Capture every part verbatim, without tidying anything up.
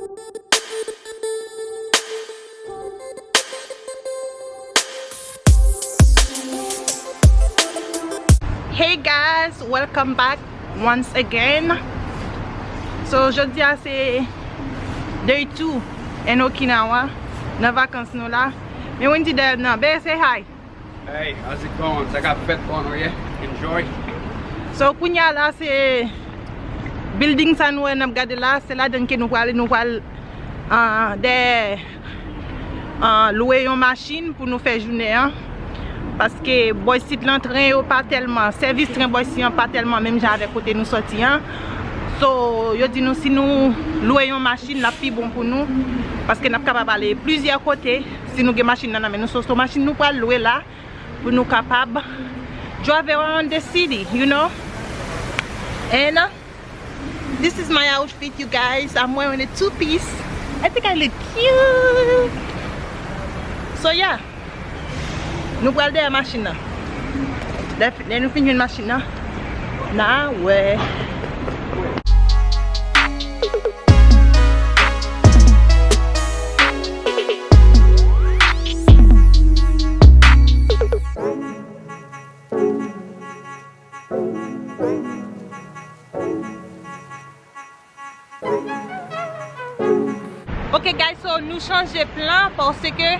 Hey guys, welcome back once again. So, jodi a se day two in Okinawa, nan vakans nou la. Men Wendy dèyè m nan. Babe, say hi. Hey, how's it going? Sa k ap fèt, bon, nou ye? Enjoy. So, kounye a la, se building sa nou wè n ap gade la, se ladan ke nou prale, nou pral, ah, dèyè, ah, lwe yon machin pou nou fè jounen an. Paske bò isit lan, tren yo pa tèlman, sèvis tren bò isit an pa tèlman menm jan avèk kote nou sòti an. So, yo di nou si nou lwe yon machin, l ap pi bon pou nou. Paske n ap kapab ale plizyè kote si nou gen machin nan nan men nou. So, so machin nou pral lwe la pou nou kapab drive around the city, you know? And, uh, this is my outfit, you guys. I'm wearing a two-piece. I think I look cute. So, yeah. Nou pral dèyè machin nan. Lè, lè nou fin jwenn machin nan, n a wè. Ok, guys, so nou chanje plan paske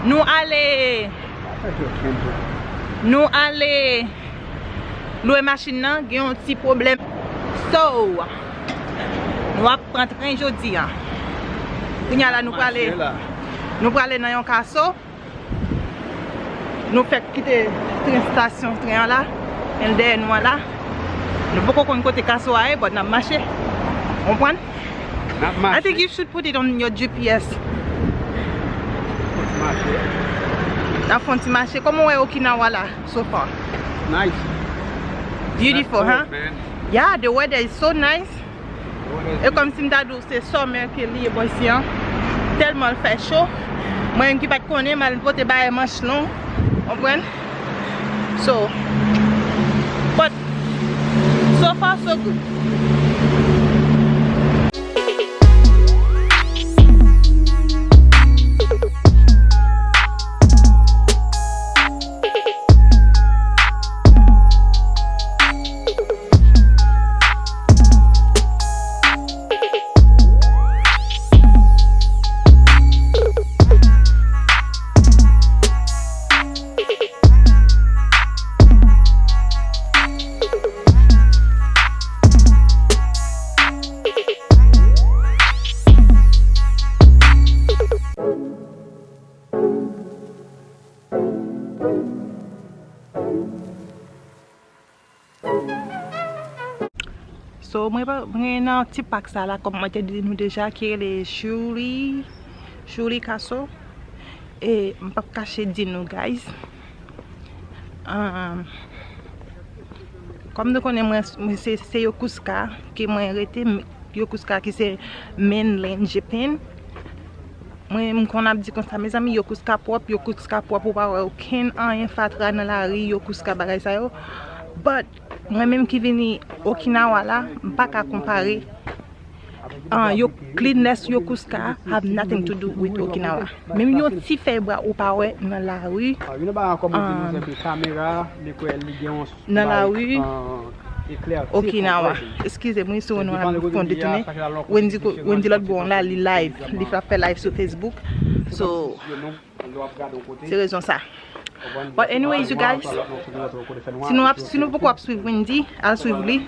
nou ale, nou ale lwe machin nan, gen yon ti pwoblèm. So, nou ap pran tren jodi a. Kounye a la, nou prale, nou prale nan yon kaso. Nou fèk kite tren, stasyon tren an la, men dèyè nou an la. Nou poko konn kote kaso a ye, but n ap mache. Konprann? N ap mache. I think you should put it on your G P S. N ap fè yon ti mache. N ap fè yon ti mache. Kòman w wè Okinawa la, so far? Nice. Beautiful, huh? Yeah, the weather is so nice. E kòmsi m ta di w se summer ke li ye bò isi an. Tèlman l fè cho. Mwen menm ki pa t konnen, m al pote bagay manch long. Konprann? So, but so far so good. So, mwen pa, mwen nan ti pak sa la, kòm mwen te di nou deja, ki rele Shuri, Shuri Castle. E m p ap kache di nou, guys. Ahn, kòm nou konnen, mwen, mwen se, se Yokosuka ke mwen rete, m-, Yokosuka ki se mainland Japan. Mwen, m konn ap di konsa, mezanmi, Yokosuka pwòp, Yokosuka pwòp, ou pa wè okenn anyen fatra nan lari Yokosuka, bagay sa yo. But, mwen menm ki vini Okinawa la, m pa ka konpare. Ah, yo, cleanliness Yokosuka have nothing to do with Okinawa. Menm yon ti fèy bwa ou pa wè nan lari, ah, nan lari Okinawa. Eskize m, wi, si w wè nou ap fè yon detounen. Wendy ko-, Wendy lòt bò an la, li live. Li ap fè live sou Facebook. So, se rezon sa. But anyways, you guys, si nou ap, si nou poko ap swiv Wendy, al swiv li.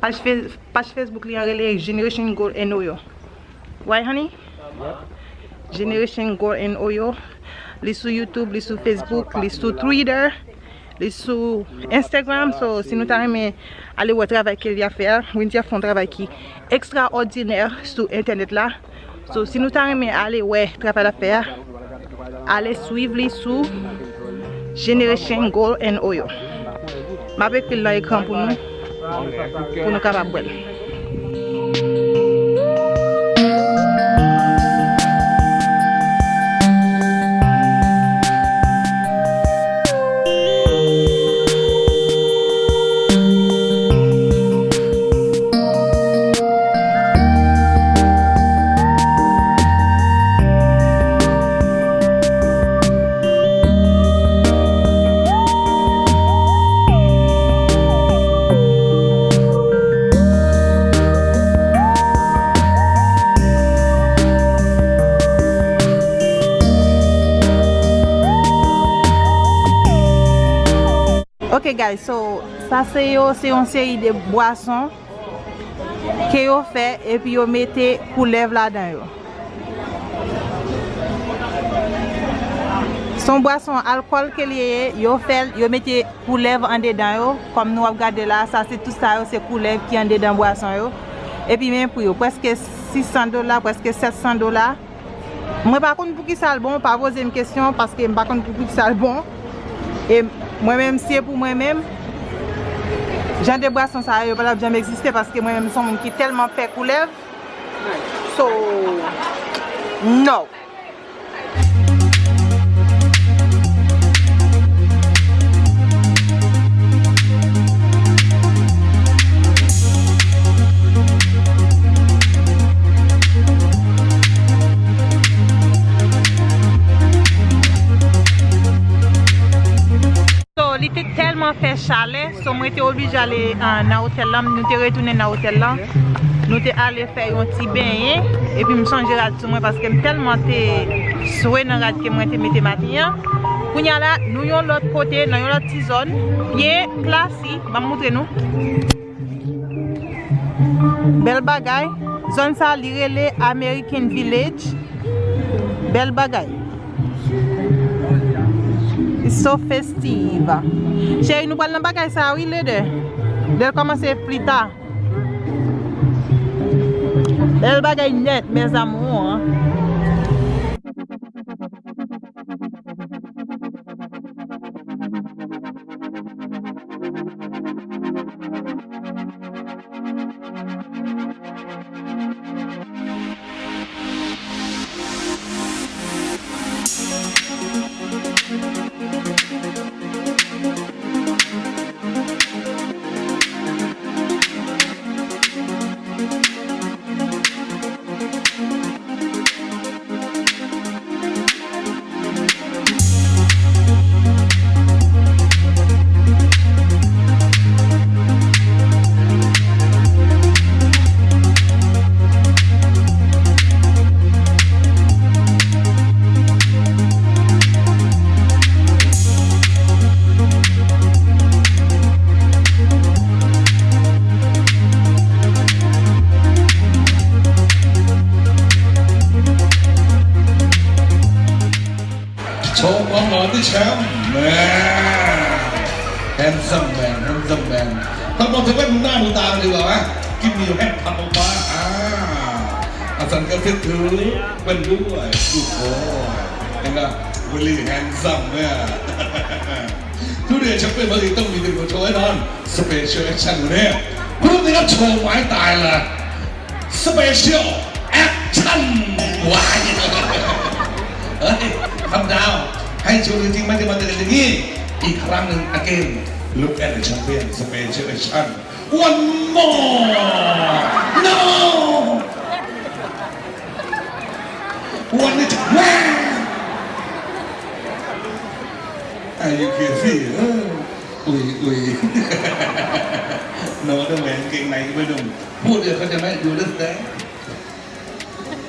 Paj Fe-, paj Facebook li an rele Generation Gold and Oil. Right, honey? Generation Gold and Oil. Li sou YouTube, li sou Facebook, li sou Twitter, li sou Instagram. So, si nou ta renmen ale wè travay ke li ap fè a, Wendy ap fè yon travay ki ekstraòdinè sou entènèt la. So, si nou ta renmen ale wè travay l ap fè a, ale swiv li sou Generation Gold and Oil. M ap ekri l nan ekran pou nou, pou nou kapab wè l. Guys, so, sa se yo, se yon seri de bwason ke yo fè epi yo mete koulèv ladan yo. Se yon bwason alkòl ke li ye, yo fè l, yo mete koulèv andedan yo. Kòm nou ap gade la, sa se tout sa yo, se koulèv ki andedan bwason yo. Epi men pri yo, prèske sis san dola, prèske sèt san dola. Mwen pa konn poukisa l bon, pa poze m kesyon, paske m pa konn poukisa l bon. E mwen menm, si se pou mwen menm, jan de bwason sa yo, yo pa t ap janm egziste, paske mwen menm, m se yon moun ki tèlman pè koulèv. So, no. So, li te tèlman fè chalè, so mwen te oblije ale, ah, nan otèl lan, nou te retounen nan otèl lan. Nou te ale fè yon ti benyen, epi m chanje rad sou mwen paske m tèlman te swe nan rad ke mwen te mete maten an. Kounye a la, nou yon lòt kote, nan yon lòt ti zòn, byen klasi, ban m moutre nou. Bèl bagay. Zòn sa, li rele American Village. Bèl bagay. It's so festive. Cheri, nou pral nan bagay sa, wi, lede. Lè l kòmanse pli ta. Bèl bagay nèt, mes amours. Cho pran lòt di chèm. Handsome man, handsome man. Kòman se wè moun nan nou ta vle wè, hein? Give me your hand, papa. Ah. Asan ke se tou. When you are good boy. And, uh, really handsome, yeah. Today, chèf Mari tong mi de ko cho en on. Special channel. Who did a cho my Thailand? Special action! Why? Hey, calm down. ให้โชว์จริงๆ ไม่ใช่มาเจอกันอย่างนี้ อีกครั้งหนึ่ง again. Look at the champion, special action. One more! No! One more! Ah, you can see it. Ui, ui. No, the man เกงในก็ไม่นุ่ง พูดเดียวเขาจะไม่ you understand?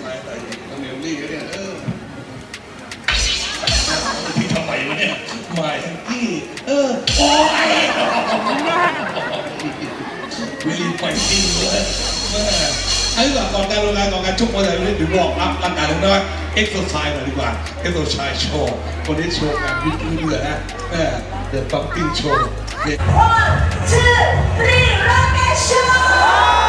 ไม่ใส่ ต้องเดี๋ยวนี้เนี่ย เออ ที่ทำไมวะเนี่ย มาทั้งที่ เออ โอ้ย really fighting เลย แม่ อันนี้ก่อน ก่อนการลงงาน ก่อนการชกมวย เดี๋ยวบอกรับร่างกายเล็กน้อย exercise หน่อยดีกว่า exercise show วันนี้โชว์การยืดเยื้อนะ แม่ the pumping show เนี่ย One, two, three, rock and show!